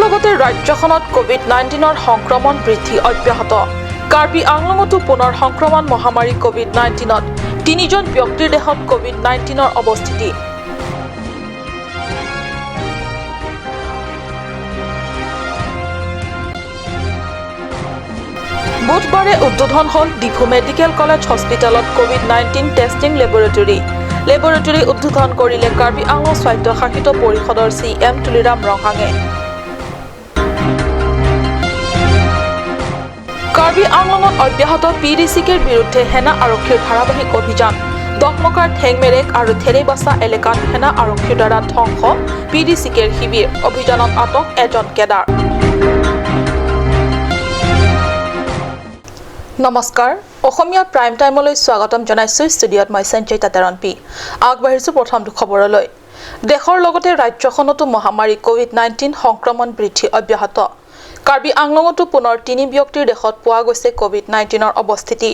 লগতে ৰাজ্যখনত কোভিড-19ৰ সংক্ৰমণ বৃদ্ধি অব্যাহত। কাৰ্বি আংলঙতো পুনৰ সংক্ৰমণ মহামাৰী কোভিড-19ত। তিনিজন ব্যক্তিৰ দেহত কোভিড-19ৰ অৱস্থিতি। বুধবাৰে উদ্বোধন হ'ল ডিফু মেডিকেল কলেজ হস্পিটেলত কোভিড-19 টেষ্টিং লেবৰেটৰী। লেবৰেটৰী উদ্বোধন কৰিলে কাৰ্বি আংলং স্বায়ত্তশাসিত পৰিষদৰ চি এম তুলিৰাম ৰংহাঙে। কাৰ্বি আংলঙত অব্যাহত পি ডি চি কেৰ বিৰুদ্ধে সেনা আৰক্ষীৰ ধাৰাবাহিক অভিযান। দকমকাৰ ঠেংমেৰেক আৰু থেৰেবাছা এলেকাত সেনা আৰক্ষীৰ দ্বাৰা ধ্বংস পি ডি চি কেৰ শিবিৰ। অভিযানত আটক এজন কেডাৰ। নমস্কাৰ, অসমীয়া প্ৰাইম টাইমলৈ স্বাগতম জনাইছোঁ। ষ্টুডিঅ'ত মই সঞ্চয়িতা তেৰণপি। আগবাঢ়িছোঁ প্ৰথমটো খবৰলৈ। দেশৰ লগতে ৰাজ্যখনতো মহামাৰী কোভিড-19 সংক্ৰমণ বৃদ্ধি অব্যাহত। কাৰ্বি আংলঙতো পুনৰ তিনি ব্যক্তিৰ দেহত পোৱা গৈছে কোভিড-19ৰ অৱস্থিতি।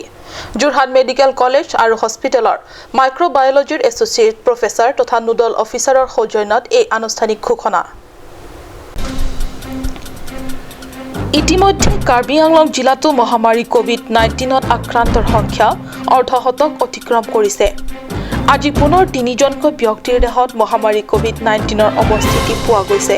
যোৰহাট মেডিকেল কলেজ আৰু হস্পিটেলৰ মাইক্ৰ'বায়'লজিৰ এছ'চিয়েট প্ৰফেচাৰ তথা নোডেল অফিচাৰৰ সৌজন্যত এই আনুষ্ঠানিক ঘোষণা। ইতিমধ্যে কাৰ্বি আংলং জিলাতো মহামাৰী কোভিড-19ত আক্ৰান্তৰ সংখ্যা অৰ্ধশতক অতিক্ৰম কৰিছে। আজি পুনৰ তিনিজনকৈ ব্যক্তিৰ দেহত মহামাৰী কোভিড-19ৰ অৱস্থিতি পোৱা গৈছে।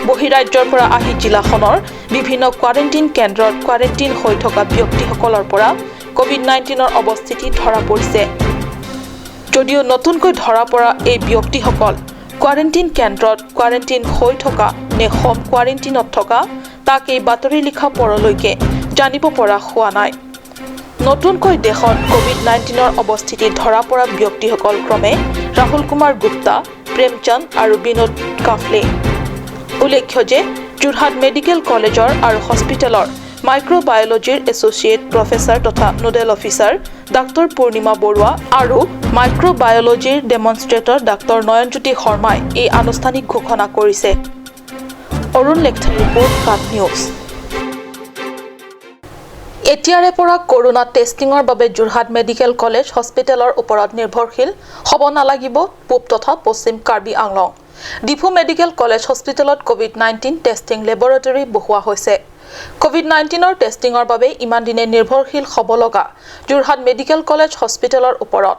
বহিৰাজ্যৰ পৰা আহি জিলাখনৰ বিভিন্ন কোৱাৰেণ্টিন কেন্দ্ৰত কোৱাৰেণ্টিন হৈ থকা ব্যক্তিসকলৰ পৰা কোভিড-19ৰ অৱস্থিতি ধৰা পৰিছে। যদিও নতুনকৈ ধৰা পৰা এই ব্যক্তিসকল কোৱাৰেণ্টিন কেন্দ্ৰত কোৱাৰেণ্টিন হৈ থকা নে হোম কোৱাৰেণ্টিনত থকা, তাক এই বাতৰি লিখা পৰলৈকে জানিব পৰা হোৱা নাই। নতুনকৈ দেশত কোভিড-19ৰ অৱস্থিতি ধৰা পৰা ব্যক্তিসকল ক্ৰমে ৰাহুল কুমাৰ গুপ্তা, প্ৰেমচন্দ আৰু বিনোদ কাফলে। উল্লেখ্য যে যোৰহাট মেডিকেল কলেজৰ আৰু হস্পিটেলৰ মাইক্ৰ'বায়'লজিৰ এছ'চিয়েট প্ৰফেচাৰ তথা নোডেল অফিচাৰ ডাক্তৰ পূৰ্ণিমা বৰুৱা আৰু মাইক্ৰ'বায়'লজিৰ ডেমনষ্ট্ৰেটৰ ডাক্তৰ নয়নজ্যোতি শৰ্মাই এই আনুষ্ঠানিক ঘোষণা কৰিছে। অৰুণ লেখাৰ ৰিপৰ্ট, কাট নিউজ। এতিয়াৰে পৰা কৰোনা টেষ্টিঙৰ বাবে যোৰহাট মেডিকেল কলেজ হস্পিটেলৰ ওপৰত নিৰ্ভৰশীল হ'ব নালাগিব পূব তথা পশ্চিম কাৰ্বি আংলং। ডিফু মেডিকেল কলেজ হস্পিটেলত কোভিড-19 টেষ্টিং লেবৰেটৰী বহুওৱা হৈছে। কোভিড-19ৰ টেষ্টিঙৰ বাবে ইমান দিনে নিৰ্ভৰশীল হ'ব লগা যোৰহাট মেডিকেল কলেজ হস্পিটেলৰ ওপৰত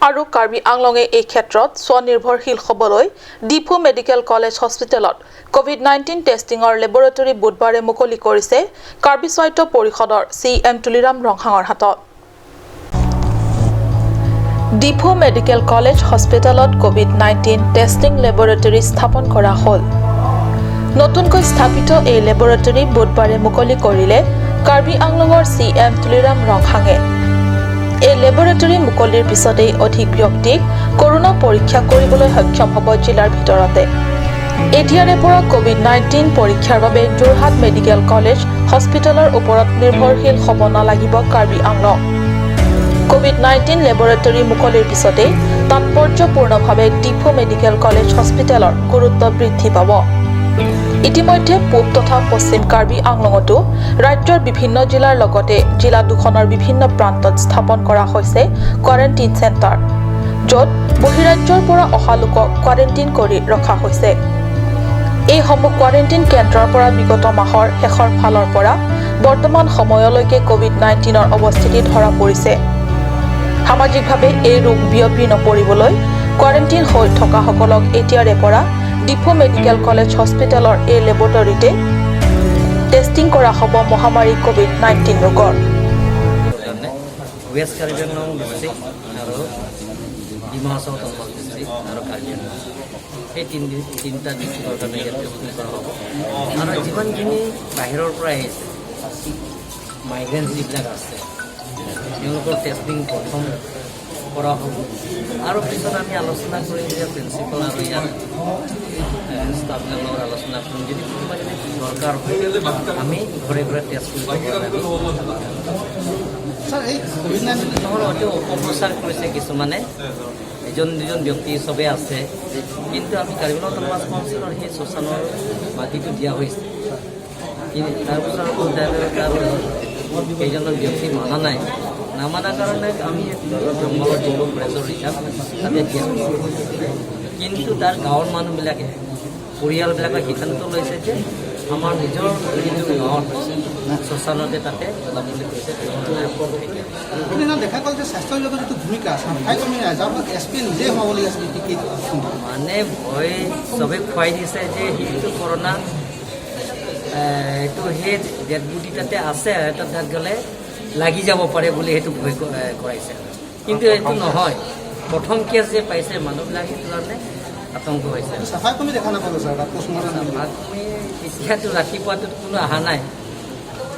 আৰু কাৰ্বি আংলঙে এই ক্ষেত্ৰত স্বনিৰ্ভৰশীল হ'বলৈ ডিফু মেডিকেল কলেজ হস্পিটেলত কোভিড-19 টেষ্টিঙৰ লেবৰেটৰী বুধবাৰে মুকলি কৰিছে কাৰ্বি স্বায়ত্ত পৰিষদৰ চি এম তুলিৰাম ৰংহাঙৰ হাতত। ডিফু মেডিকেল কলেজ হস্পিটেলত কোভিড-19 টেষ্টিং লেবৰেটৰী স্থাপন কৰা হ'ল। নতুনকৈ স্থাপিত এই লেবৰেটৰী বুধবাৰে মুকলি কৰিলে কাৰ্বি আংলঙৰ চি এম তুলিৰাম ৰংহাঙে। এই লেবৰেটৰী মুকলিৰ পিছতেই অধিক ব্যক্তিক কৰোনা পৰীক্ষা কৰিবলৈ সক্ষম হ'ব জিলাৰ ভিতৰতে। এতিয়াৰে পৰা কোভিড-19 পৰীক্ষাৰ বাবে যোৰহাট মেডিকেল কলেজ হস্পিটেলৰ ওপৰত নিৰ্ভৰশীল হ'ব নালাগিব কাৰ্বি আংলং। কোভিড-19 লেবৰেটৰী মুকলিৰ পিছতেই তাৎপৰ্যপূৰ্ণভাৱে ডিফু মেডিকেল কলেজ হস্পিটেলৰ গুৰুত্ব বৃদ্ধি পাব। ইতিমধ্যে পূব তথা পশ্চিম কাৰ্বি আংলঙতো ৰাজ্যৰ বিভিন্ন জিলাৰ লগতে জিলা দুখনৰ বিভিন্ন প্ৰান্তত স্থাপন কৰা হৈছে কোৱাৰেণ্টিন চেণ্টাৰ, য'ত বহিৰাজ্যৰ পৰা অহা লোকক কোৱাৰেণ্টিন কৰি ৰখা হৈছে। এইসমূহ কোৱাৰেণ্টিন কেন্দ্ৰৰ পৰা বিগত মাহৰ শেষৰ ফালৰ পৰা বৰ্তমান সময়লৈকে কোভিড-19ৰ অৱস্থিতি ধৰা পৰিছে। সামাজিকভাৱে এই ৰোগ বিয়পি নপৰিবলৈ কোৱাৰেণ্টিন হৈ থকাসকলক এতিয়াৰে পৰা ডিফু মেডিকেল কলেজ হস্পিটেলৰ এই লেবৰেটৰীতে টেষ্টিং কৰা হ'ব মহামাৰী কোভিড-19 ৰোগৰ। ৱেষ্ট কাৰ্বি আংলং ডিষ্ট্ৰিক্ট আৰু ডিমা হাছাও অট'নমাছ ডিষ্ট্ৰিক্ট আৰু কাৰ্বি আংলং, সেই তিনিটা ডিষ্ট্ৰিক্টৰ কাৰণে ইয়াত টেষ্টিং কৰা হ'ব। আৰু যিমানখিনি বাহিৰৰ পৰা আহিছে, মাইগ্ৰেণ্ট যিবিলাক আছে, তেওঁলোকৰ টেষ্টিং প্ৰথম কৰা হ'ব। আৰু পিছত আমি আলোচনা কৰিম যে প্ৰিন্সিপাল আৰু ইয়াৰ ষ্টাফবিলাকৰ লগত আলোচনা কৰিম। যদি কোনোবা যদি দৰকাৰ হয়, আমি ঘৰে ঘৰে টেষ্ট কৰিব কাৰণে আমি। নহয়, এইটো অপপ্ৰচাৰ কৰিছে কিছুমানে, এজন দুজন ব্যক্তি চবেই আছে। কিন্তু আমি কাৰ্বি আংলং অট'নমাছ কাউন্সিলৰ সেই শ্মশানৰ মাটিটো দিয়া হৈছে। কিন্তু তাৰপিছত আকৌ কেইজনমান ব্যক্তি মানা নাই। নামানাৰ কাৰণে আমি জংঘলৰ যিটো ফৰেষ্টৰ ৰিজাৰ্ভ, তাতে দিয়া হৈছে। কিন্তু তাৰ গাঁৱৰ মানুহবিলাকে পৰিয়ালবিলাকে সিদ্ধান্ত লৈছে যে আমাৰ নিজৰ যিটো গাঁৱত শ্মশানতে তাতে জ্বলাম বুলি কৈছে। সেইদিনা দেখা গ'ল যে স্বাস্থ্য বিভাগৰ যিটো ভূমিকা, চাফাই কৰ্মী নাই, যাৰ ফলত এছ পি নিজে সোমাবলগীয়া আছিল। কি মানে ভয় চবে খুৱাই দিছে যে সেইটো কৰোণা, এইটো সেই ডেড বডি তাতে আছে, তাত গ'লে লাগি যাব পাৰে বুলি সেইটো ভয় কৰাইছে। কিন্তু এইটো নহয়। প্ৰথম কেছ যে পাইছে মানুহবিলাক, সেইটো কাৰণে আতংক হৈছে। চাফাই কৰ্মী দেখা নাপালোঁ ছাৰ তাত পষ্টমৰ্টম। আমি এতিয়াতো ৰাতিপুৱাটোত কোনো অহা নাই,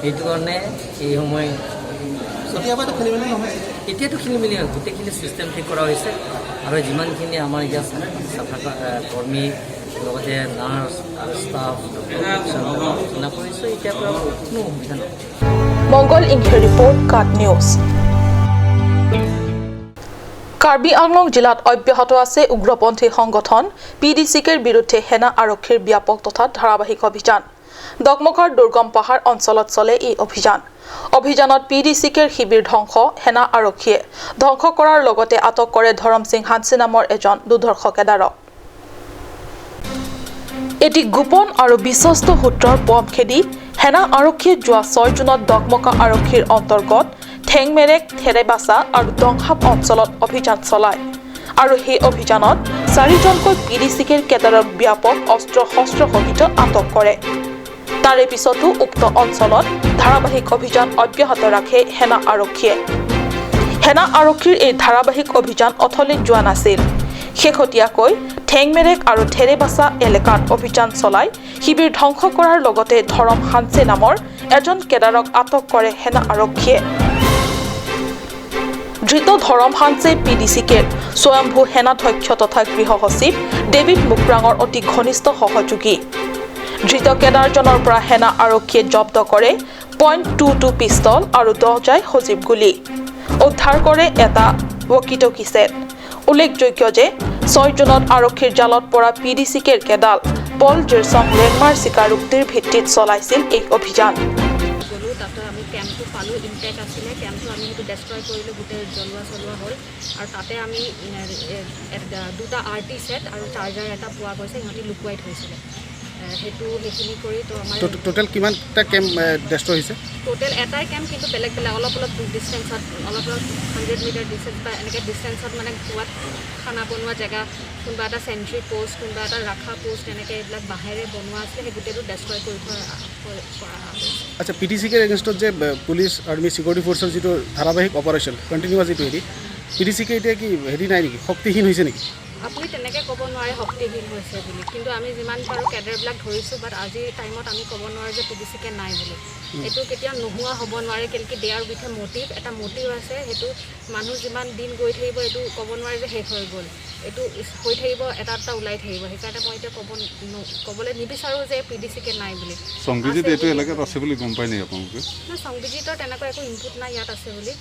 সেইটো কাৰণে এই সময়। কেতিয়াবা খেলি মেলি নহয়? এতিয়াতো খেলি মেলি হয়, গোটেইখিনি চিষ্টেম ঠিক কৰা হৈছে আৰু যিমানখিনি আমাৰ ইয়াত চাফা কৰ্মী, লগতে নাৰ্ছ আৰু ষ্টাফ আলোচনা কৰিছোঁ। এতিয়াৰ পৰা কোনো অসুবিধা নহয়। মংগল ইংহে ৰিপৰ্ট, কাট নিউজ। কাৰ্বি আংলং জিলাত অব্যাহত আছে উগ্ৰপন্থী সংগঠন পি ডি চি কেৰ বিৰুদ্ধে সেনা আৰক্ষীৰ ব্যাপক তথা ধাৰাবাহিক অভিযান। ডকমকাৰ দুৰ্গম পাহাৰ অঞ্চলত চলে এই অভিযান। অভিযানত পি ডি চি কেৰ শিবিৰ ধ্বংস সেনা আৰক্ষীয়ে ধ্বংস কৰাৰ লগতে আটক কৰে ধৰম সিং হানচি নামৰ এজন দুৰ্ধৰ্ষ কেডাৰক। এটি গোপন আৰু বিশ্বস্ত সূত্ৰৰ পম খেদি সেনা আৰক্ষীয়ে যোৱা 6 জুনত ডকমকা আৰক্ষীৰ অন্তৰ্গত ঠেংমেৰেক, থেৰেবাচা আৰু দংহাপ অঞ্চলত অভিযান চলায় আৰু সেই অভিযানত চাৰিজনকৈ পি ডি চি কেৰ কেডাৰক ব্যাপক অস্ত্ৰ শস্ত্ৰসহিত আটক কৰে। তাৰে পিছতো উক্ত অঞ্চলত ধাৰাবাহিক অভিযান অব্যাহত ৰাখে সেনা আৰক্ষীয়ে। সেনা আৰক্ষীৰ এই ধাৰাবাহিক অভিযান অথলে যোৱা নাছিল। শেহতীয়াকৈ ঠেংমেৰেক আৰু থেৰেবাচা এলেকাত অভিযান চলাই শিবিৰ ধ্বংস কৰাৰ লগতে ধৰম হানচে নামৰ এজন কেডাৰক আটক কৰে সেনা আৰক্ষীয়ে। ধৃত ধৰম হানচে পি ডি চি কেৰ স্বয়ম্ভূ সেনাধ্যক্ষ তথা গৃহ সচিব ডেভিড মুক্ৰাঙৰ অতি ঘনিষ্ঠ সহযোগী। ধৃত কেডাৰজনৰ পৰা সেনা আৰক্ষীয়ে জব্দ কৰে .22 পিষ্টল আৰু 10 জাই সজীৱ গুলী। উদ্ধাৰ কৰে এটা ৱকিটকি ছেট। উল্লেখযোগ্য যে 6 জুনত আৰক্ষীৰ জালত পৰা পি ডি চি কেৰ কেডাৰ পল জিৰছং ৰেংমাৰ স্বীকাৰোক্তিৰ ভিত্তিত চলাইছিল এই অভিযান। গ'লোঁ, তাতে আমি কেম্পটো পালোঁ, ইনটেক্ট আছিলে কেম্পটো। আমি সেইটো ডেষ্ট্ৰয় কৰিলোঁ, গোটেই জ্বলোৱা চলোৱা হ'ল আৰু তাতে আমি দুটা আৰ টি ছেট আৰু চাৰ্জাৰ এটা পোৱা গৈছে। সিহঁতি লুকুৱাই থৈছিলে। সেইটো সেইখিনি কৰি তো আমাৰ টোটেল কিমানটা কেম্প ডেষ্ট্ৰয় হৈছে? টোটেল এটাই কেম্প, কিন্তু বেলেগ বেলেগ অলপ অলপ ডিষ্টেঞ্চত, অলপ অলপ 100 মিটাৰ ডিষ্টেঞ্চ বা এনেকৈ ডিষ্টেঞ্চত, মানে ক'ৰবাত খানা বনোৱা জেগা, কোনোবা এটা চেণ্ট্ৰি প'ষ্ট, কোনোবা এটা ৰাখা প'ষ্ট, এনেকৈ এইবিলাক বাঁহেৰে বনোৱা আছিলে। সেই গোটেইটো ডেষ্ট্ৰয় কৰি থোৱা কৰা হৈছে। আচ্ছা, পি ডি চি কেৰ এগেইনষ্টত যে পুলিচ, আৰ্মি, ছিকিউৰিটি ফ'ৰ্চৰ যিটো ধাৰাবাহিক অপাৰেশ্যন কণ্টিনিউৱাছ, যিটো হেৰি, পি ডি চি কে এতিয়া কি হেৰি নাই নেকি, শক্তিহীন হৈছে নেকি? আপুনি তেনেকৈ ক'ব নোৱাৰে শক্তিহীন হৈছে বুলি, কিন্তু আমি যিমান পাৰোঁ কেডাৰবিলাক ধৰিছোঁ। বাট আজিৰ টাইমত আমি ক'ব নোৱাৰোঁ যে পি ডি চি কে নাই বুলি। এইটো কেতিয়াও নোহোৱা হ'ব নোৱাৰে, কেলেকি they are with a motive। এটা মটিভ আছে। সেইটো মানুহ যিমান দিন গৈ থাকিব, এইটো ক'ব নোৱাৰে যে শেষ হৈ গ'ল। এইটো হৈ থাকিব, এটা এটা ওলাই থাকিব। সেইকাৰণে মই এতিয়া ক'বলৈ নিবিচাৰোঁ যে পি ডি চি কে নাই বুলি। সংবিজিত আছে এইটো বুলি। এলেকাত আছে বুলি গম পাই নেকি আপোনালোকে? নাই, সংবিজিতৰ তেনেকুৱা একো ইনপুট নাই ইয়াত আছে বুলি।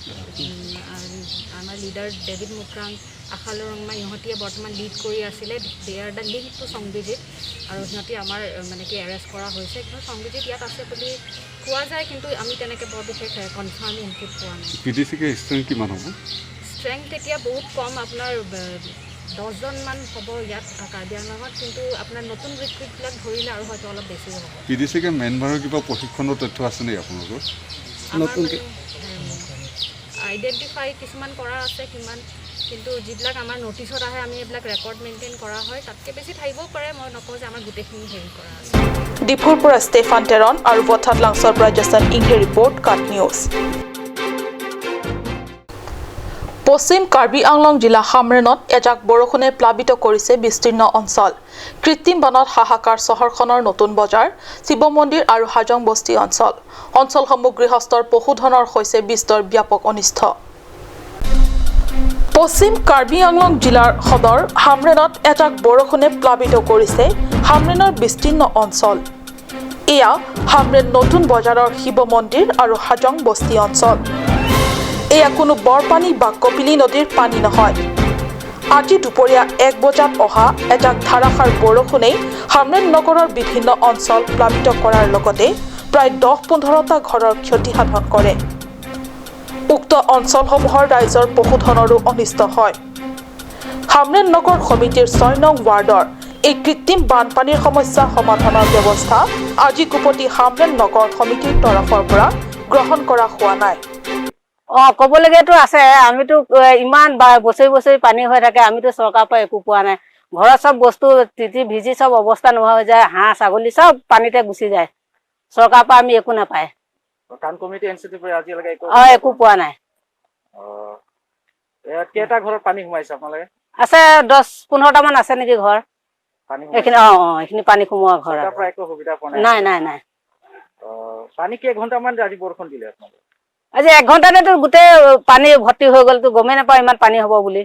আৰু আমাৰ লিডাৰ ডেভিড মুক্ৰাং, আশালু ৰংমা, ইহঁতিয়ে বৰ্তমান লিড কৰি আছিলে। They are the link to Songbijit আৰু সিহঁতি আমাৰ মানে কি এৰেষ্ট কৰা হৈছে। কিন্তু সংবিজিত ইয়াত আছে বুলি কোৱা যায়, কিন্তু আমি তেনেকৈ বৰ বিশেষ কনফাৰ্ম ইনপুট পোৱা নাই। পি ডি চি কে ষ্ট্ৰেংথ কিমান হ'ব? ষ্ট্ৰেংথ এতিয়া বহুত কম, আপোনাৰ 10জনমান হ'ব ইয়াত কাৰ্বি আংলঙত। কিন্তু আপোনাৰ নতুন ৰিক্ৰুটবিলাক ধৰিলে আৰু হয়তো অলপ বেছি হ'ব। পি ডি চি কে মেনপাৱাৰৰ কিবা প্ৰশিক্ষণৰ তথ্য আছে নেকি আপোনালোকৰ? আমাৰ নতুনকে- আইডেণ্টিফাই কিছুমান কৰা আছে কিমান, কিন্তু যিবিলাক আমাৰ ন'টিছত আহে, আমি এইবিলাক ৰেকৰ্ড মেইনটেইন কৰা হয়। তাতকৈ বেছি থাকিবও পাৰে। মই নকওঁ যে আমাৰ গোটেইখিনি হেৰি কৰা আছে। ডিফুৰ পৰা ষ্টেফান টেৰন আৰু বথাত লাংছৰ পৰা জেছন ইংহে ৰিপৰ্ট, কাট নিউজ। পশ্চিম কাৰ্বি আংলং জিলা হামৰেনত এজাক বৰষুণে প্লাবিত কৰিছে বিস্তীৰ্ণ অঞ্চল। কৃত্ৰিম বানত হাহাকাৰ চহৰখনৰ নতুন বজাৰ, শিৱ মন্দিৰ আৰু হাজং বস্তি অঞ্চল। অঞ্চলসমূহ গৃহস্থৰ পশুধনৰ হৈছে বিস্তৰ ব্যাপক অনিষ্ট। পশ্চিম কাৰ্বি আংলং জিলাৰ সদৰ হামৰেনত এজাক বৰষুণে প্লাবিত কৰিছে হামৰেনৰ বিস্তীৰ্ণ অঞ্চল। এয়া হামৰেন নতুন বজাৰৰ শিৱ মন্দিৰ আৰু হাজং বস্তি অঞ্চল। এয়া কোনো বৰপানী বা কপিলী নদীৰ পানী নহয়। আজি দুপৰীয়া 1 বজাত অহা এজাক ধাৰাসাৰ বৰষুণেই হামৰেন নগৰৰ বিভিন্ন অঞ্চল প্লাবিত কৰাৰ লগতে প্ৰায় 10-15টা ঘৰৰ ক্ষতিসাধন কৰে। উক্ত অঞ্চলসমূহৰ ৰাইজৰ পশুধনৰো অনিষ্ট হয়। হামৰেন নগৰ সমিতিৰ 6 নং ৱাৰ্ডৰ এই কৃত্ৰিম বানপানীৰ সমস্যা সমাধানৰ ব্যৱস্থা আজিকোপতি হামৰেণ নগৰ সমিতিৰ তৰফৰ পৰা গ্ৰহণ কৰা হোৱা নাই। ক'বলগীয়াতো আছে। আমিতো ইমান বছৰি বছৰি পানী হৈ থাকে, আমিতো চৰকাৰৰ পৰা একো পোৱা নাই। ঘৰৰ চব বস্তু তিতি ভিজি চব অৱস্থা নোহোৱা হৈ যায়, হাঁহ ছাগলী চব পানীতে গুচি যায়। চৰকাৰৰ পৰা আমি একো নাপায়। টাউন কমিটি এনচিটিৰ পৰা আজিলৈকে একো একো পোৱা নাই। ইয়াত কেইটা ঘৰত পানী সোমাইছে আপোনালোকে? আছে 10-15টা মান আছে নেকি ঘৰ। পানী এইখিনি এইখিনি পানী সোমোৱা ঘৰ। চৰকাৰৰ পৰা একো সুবিধা পোৱা নাই? নাই নাই নাই। পানী কেইঘণ্টামান আজি বৰষুণ দিলে আপোনালোকে? আজি 1 ঘণ্টাতেতো গোটেই পানী ভৰ্তি হৈ গ'ল, তো গমেই নাপাওঁ ইমান পানী হ'ব বুলি।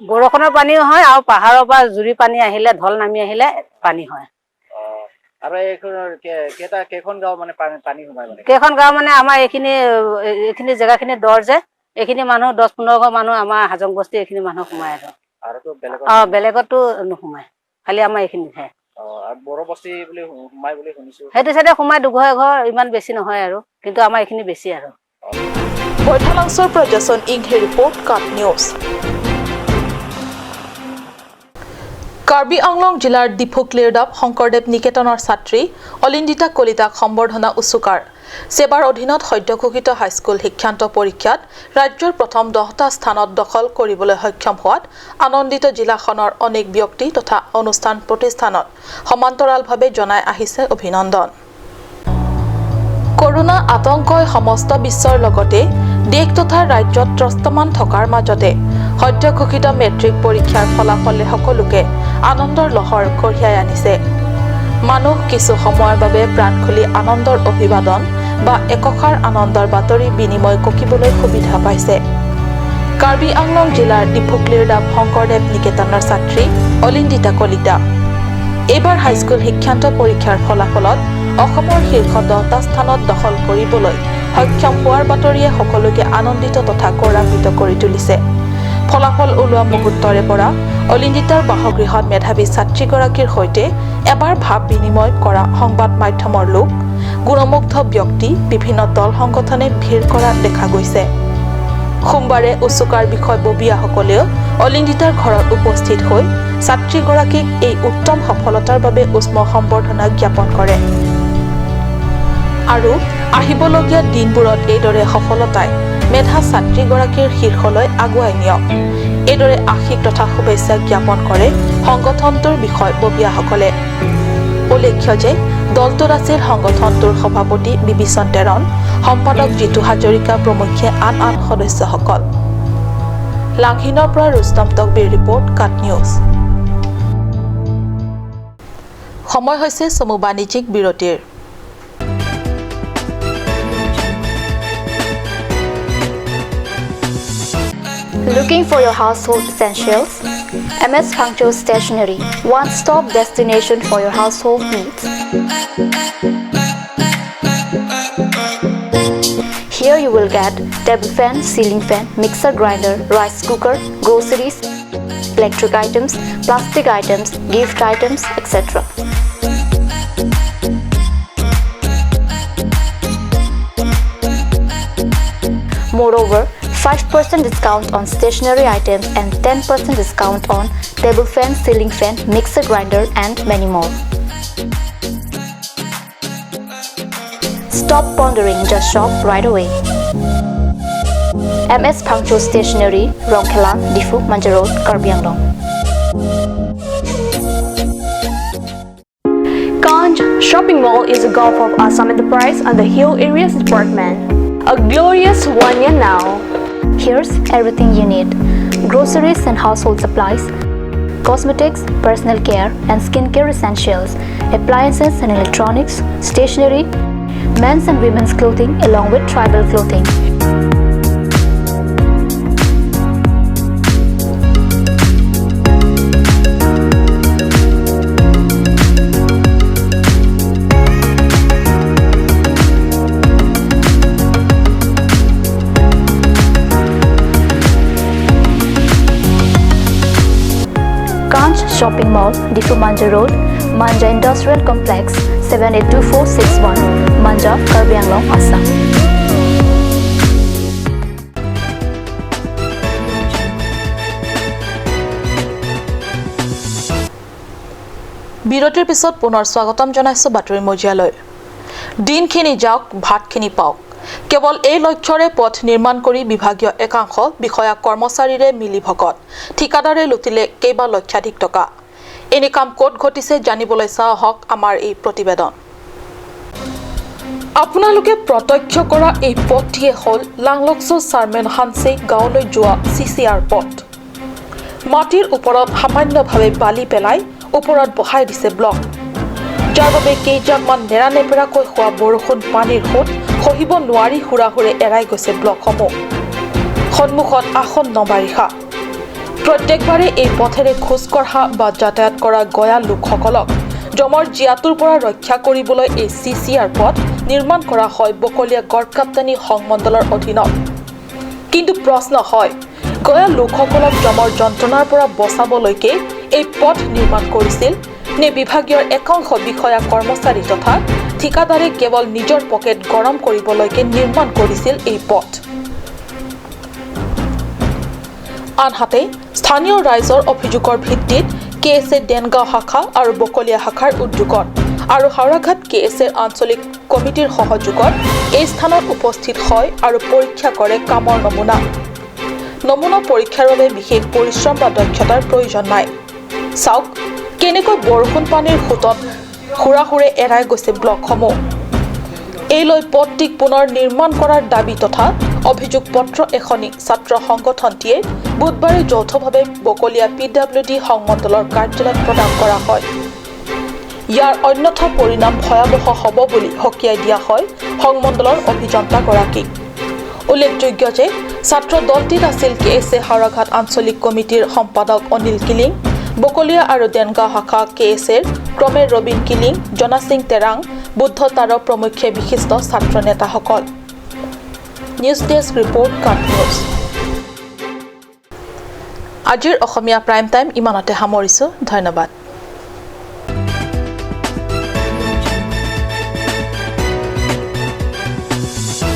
বৰষুণৰ পানীও হয় আৰু পাহাৰৰ পৰা জুৰি পানী আহিলে, ঢল নামি আহিলে পানী হয়। আৰু এইখনৰ কেইখন গাঁও মানে পানী সোমাই মানে? কেইখন গাঁও মানে আমাৰ এইখিনি জেগাখিনি দৰ যে, এইখিনি মানুহ 10-15 ঘৰ মানুহ আমাৰ হাজং বস্তি এইখিনি মানুহ সোমাই আৰু। আৰুতো বেলেগত? বেলেগতো নোসোমাই, খালি আমাৰ এইখিনিতহে। আৰু বড়ো বস্তি বুলি সোমাই বুলি শুনিছো। সেইটো চাইডে সোমাই দুঘৰ এঘৰ, ইমান বেছি নহয় আৰু, কিন্তু আমাৰ এইখিনি বেছি আৰু। বৈঠালাংছৰ পৰা জচন ইংহে ৰিপৰ্ট, কাট নিউজ। কাৰ্বি আংলং জিলাৰ ডিফু ক্লিৰডাপ শংকৰদেৱ নিকেতনৰ ছাত্ৰী অলিন্দিতা কলিতাক সম্বৰ্ধনা উচুকাৰ। ছেবাৰ অধীনত সদ্য ঘোষিত হাইস্কুল শিক্ষান্ত পৰীক্ষাত ৰাজ্যৰ প্ৰথম 10টা স্থানত দখল কৰিবলৈ সক্ষম হোৱাত আনন্দিত জিলাখনৰ অনেক ব্যক্তি তথা অনুষ্ঠান প্ৰতিষ্ঠানত সমান্তৰালভাৱে জনাই আহিছে অভিনন্দন। কৰোণা আতংকই সমস্ত বিশ্বৰ লগতে দেশ তথা ৰাজ্যত ত্ৰস্তমান থকাৰ মাজতে সদ্য ঘোষিত মেট্ৰিক পৰীক্ষাৰ ফলাফলে সকলোকে আনন্দৰ লহৰ কঢ়িয়াই আনিছে। মানুহ কিছু সময়ৰ বাবে প্ৰাণ খুলি আনন্দৰ অভিবাদন বা একষাৰ আনন্দৰ বাতৰি বিনিময় ককিবলৈ সুবিধা পাইছে। কাৰ্বি আংলং জিলাৰ ডিফু ক্লিৰডাপ শংকৰদেৱ নিকেতনৰ ছাত্ৰী অলিন্দিতা কলিতা এইবাৰ হাইস্কুল শিক্ষান্ত পৰীক্ষাৰ ফলাফলত অসমৰ শীৰ্ষ 10টা স্থানত দখল কৰিবলৈ সক্ষম হোৱাৰ বাতৰিয়ে সকলোকে আনন্দিত তথা গৌৰৱান্বিত কৰি তুলিছে। ফলাফল ওলোৱা মুহূৰ্তৰে পৰা অলিন্দিতাৰ বাসগৃহত মেধাৱী ছাত্ৰীগৰাকীৰ সৈতে এবাৰ ভাৱ বিনিময় কৰা সংবাদ মাধ্যমৰ লোক, গুণমুগ্ধ ব্যক্তি, বিভিন্ন দল সংগঠনে ভিৰ কৰা দেখা গৈছে। সোমবাৰে উচুকাৰ বিষয়ববীয়াসকলেও অলিন্দিতাৰ ঘৰত উপস্থিত হৈ ছাত্ৰীগৰাকীক এই উত্তম সফলতাৰ বাবে উষ্ম সম্বৰ্ধনা জ্ঞাপন কৰে আৰু আহিবলগীয়া দিনবোৰত এইদৰে সফলতাই মেধা ছাত্ৰীগৰাকীৰ শীৰ্ষলৈ আগুৱাই নিয়ক, এইদৰে আশীষ তথা শুভেচ্ছা জ্ঞাপন কৰে সংগঠনটোৰ বিষয়ববীয়াসকলে। উল্লেখ্য যে দলটোত আছিল সংগঠনটোৰ সভাপতি বিবিচন টেৰণ, সম্পাদক জিতু হাজৰিকা প্ৰমুখ্যে আন আন সদস্যসকল। লাংহিনৰ পৰা ৰুস্তম তকবীৰ ৰিপৰ্ট, কাট নিউজ। সময় হৈছে চমু বাণিজ্যিক বিৰতিৰ। Looking for your household essentials? MS Phangcho Stationery, one-stop destination for your household needs. Here you will get table fan, ceiling fan, mixer grinder, rice cooker, groceries, electric items, plastic items, gift items, etc. Moreover, 5% discount on stationery items and 10% discount on table fan, ceiling fan, mixer grinder and many more. Stop pondering, just shop right away. MS Phangcho Stationery, Rongkhelang, Diphu, Manja Road, Karbi Anglong. Kanj Shopping Mall is a Gulf of Assam Enterprise and the Hill Areas Department. A glorious 1 year now. Here's everything you need: groceries and household supplies, cosmetics, personal care and skincare essentials, appliances and electronics, stationery, men's and women's clothing along with tribal clothing. Kanj Shopping Mall, Diphu Manja Road, Manja Industrial Complex, 782461, Manja, Karbi Anglong, Assam. বিৰতিৰ পিছত পুনৰ স্বাগতম জনাইছোঁ বাতৰি মজিয়ালৈ। দিনখিনি যাওক, ভাতখিনি পাওক, কেৱল এই লক্ষ্যৰে পথ নিৰ্মাণ কৰি বিভাগীয় একাংশ বিষয়া কৰ্মচাৰীৰে মিলি ভকত ঠিকাদাৰে লুটিলে কেইবা লক্ষাধিক টকা। এনে কাম ক'ত ঘটিছে জানিবলৈ চাওঁ আহক আমাৰ এই প্ৰতিবেদন। আপোনালোকে প্ৰত্যক্ষ কৰা এই পথটিয়ে হ'ল লাংলকচু চাৰমেন হানচে গাঁৱলৈ যোৱা চিচিআৰ পথ। মাটিৰ ওপৰত সামান্যভাৱে বালি পেলাই ওপৰত বহাই দিছে ব্লক, যাৰ বাবে কেইজাকমান নেৰানেপেৰাকৈ হোৱা বৰষুণ পানীৰ সোঁত সহিব নোৱাৰি হুৰাহুৰে এৰাই গৈছে ব্লকসমূহ। সন্মুখত আসন্ন বাৰিষা। প্ৰত্যেকবাৰে এই পথেৰে খোজ কঢ়া বা যাতায়াত কৰা গয়া লোকসকলক যমৰ জীয়াতুৰ পৰা ৰক্ষা কৰিবলৈ এই চিচিআৰ পথ নিৰ্মাণ কৰা হয় বকলীয়া গড়কাপ্তানি সংমণ্ডলৰ অধীনত। কিন্তু প্ৰশ্ন হয়, গয়া লোকসকলক যমৰ যন্ত্ৰণাৰ পৰা বচাবলৈকে এই পথ নিৰ্মাণ কৰিছিল নে বিভাগীয় একাংশ বিষয়া কৰ্মচাৰী তথা ঠিকাদাৰে কেৱল নিজৰ পকেট গৰম কৰিবলৈকে নিৰ্মাণ কৰিছিল এই পথ? আনহাতে স্থানীয় ৰাইজৰ অভিযোগৰ ভিত্তিত কে এছ এ দেনগাঁও শাখা আৰু বকলীয়া শাখাৰ উদ্যোগত আৰু হাওৰাঘাট কে এছ এৰ আঞ্চলিক কমিটিৰ সহযোগত এই স্থানত উপস্থিত হয় আৰু পৰীক্ষা কৰে কামৰ নমুনা। নমুনা পৰীক্ষাৰ বাবে বিশেষ পৰিশ্ৰম বা দক্ষতাৰ প্ৰয়োজন নাই। চাওক কেনেকৈ বৰষুণ পানীৰ সোঁতত হুৰাহুৰে এৰাই গৈছে ব্লকসমূহ। এই লৈ পথটিক পুনৰ নিৰ্মাণ কৰাৰ দাবী তথা অভিযোগ পত্ৰ এখনি ছাত্ৰ সংগঠনটিয়ে বুধবাৰে যৌথভাৱে বকলীয়া পিডাব্লিউ ডি সংমণ্ডলৰ কাৰ্যালয়ত প্ৰদান কৰা হয়। ইয়াৰ অন্যথা পৰিণাম ভয়াৱহ হ'ব বুলি সকীয়াই দিয়া হয় সংমণ্ডলৰ অভিযন্তাগৰাকীক। উল্লেখযোগ্য যে ছাত্ৰ দলটিত আছিল কে এছ এ হাওৰাঘাট আঞ্চলিক কমিটিৰ সম্পাদক অনিল কিলিং, বকলীয়া আৰু দেনগাঁও শাখা কে এছ এৰ ক্ৰমে ৰবীন কিলিং, জনাসিং তেৰাং, বুদ্ধ তাৰ প্ৰমুখ্যে বিশিষ্ট ছাত্ৰ নেতাসকল। News desk report, cut news. আজিৰ অসমীয়া প্ৰাইম টাইম ইমানতে সামৰিছোঁ। ধন্যবাদ।